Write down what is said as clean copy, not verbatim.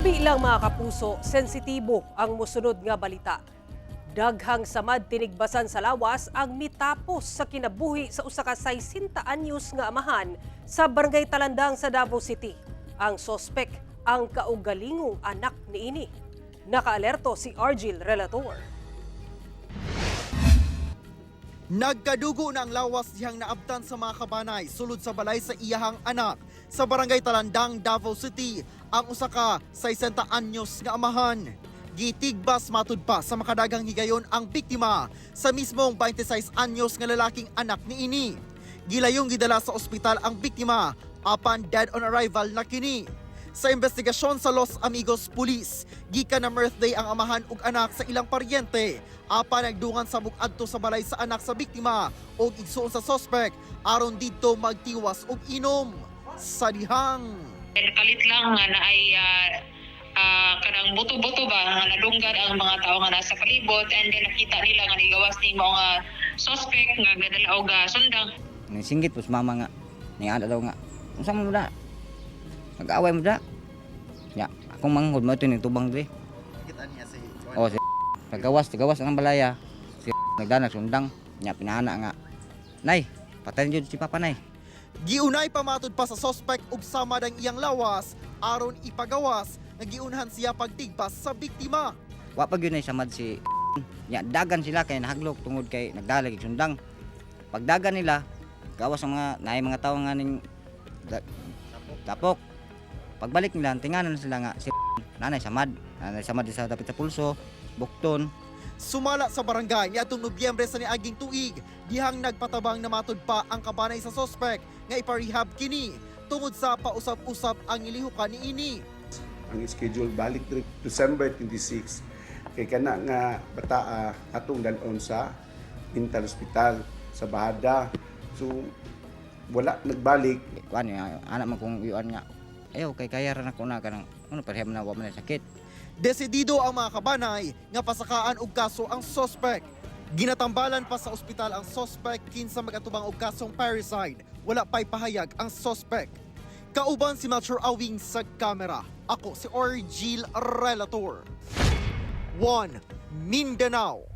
Labi lang, mga kapuso, sensitibo ang musunod nga balita. Daghang samad tinigbasan sa lawas ang mitapos sa kinabuhi sa usa ka 60 anyos nga amahan sa Barangay Talandang sa Davao City. Ang sospek ang kaugalingong anak niini. Nakaalerto si Argil Relator. Nagkadugo na ang lawas dihang naabtan sa mga kabanay sulod sa balay sa iyahang anak sa Barangay Talandang, Davao City, ang usa ka 60 anyos nga amahan. Gitigbas matud pa sa makadagang higayon ang biktima sa mismong 26 anyos nga lalaking anak niini. Gilayong gidala sa ospital ang biktima apan dead on arrival na kini. Sa investigasyon sa Los Amigos Police, gikan na birthday ang amahan ug anak sa ilang paryente. Apan nagdungan sa adto sa balay sa anak sa biktima ug igsuon sa suspect aron didto magtiwas og inom. Sa dihang Kalit lang nga naay kanang buto-buto ba nga nadunggan ang mga tao nga nasa palibot and then nakita nila nga nigawas ni mao nga suspect nga gadala og sundang. Singgit po sa mama nga. Ning daw nga. Unsa man mo da? Nag-away mo da? Ya, akong manghod mo ito ning tubang diri. Kita niya si Oh, si nagawas, gawas ang balaya. Si nagdanag sundang. Nya pinahana nga. Nay, patayin jud si Papa, nay. Giunay pamatud pa sa suspect og samad ang iyang lawas aron ipagawas nga giunhan siya pagtigpas sa biktima. Wa pa gyud nay samad si. Nya dagan sila kay nahaglok tungod kay nagdalag og sundang. Pagdagan nila, gawas ang mga naay mga tawo nga ning tapok. Pagbalik nila, tinganan sila nga si nanay samad. Nanay samad sa dapit sa pulso, bukton. Sumala sa barangay niadtong Nobyembre sa niaging tuig, dihang nagpatabang na matud pa ang kabanay sa suspect nga iparehab kini tungod sa pausap-usap ang ilihukan niini. Ang schedule balik diri December 26 kay kana nga bataa atong dalon sa mental hospital sa Bahada. So wala nagbalik. Kuan ya, anak man kong yuan nga. Ayo kay kaya ra nako na kanang ano parehab na wa man na sakit. Desidido ang mga kabanay nga pasakaan og kaso ang suspect. Ginatambalan pa sa ospital ang suspect kinsa magatubang og kasong parricide. Wala pa'y pahayag ang suspect. Kauban si Melchor Awing sa kamera. Ako si Orgil Relator. 1 Mindanao.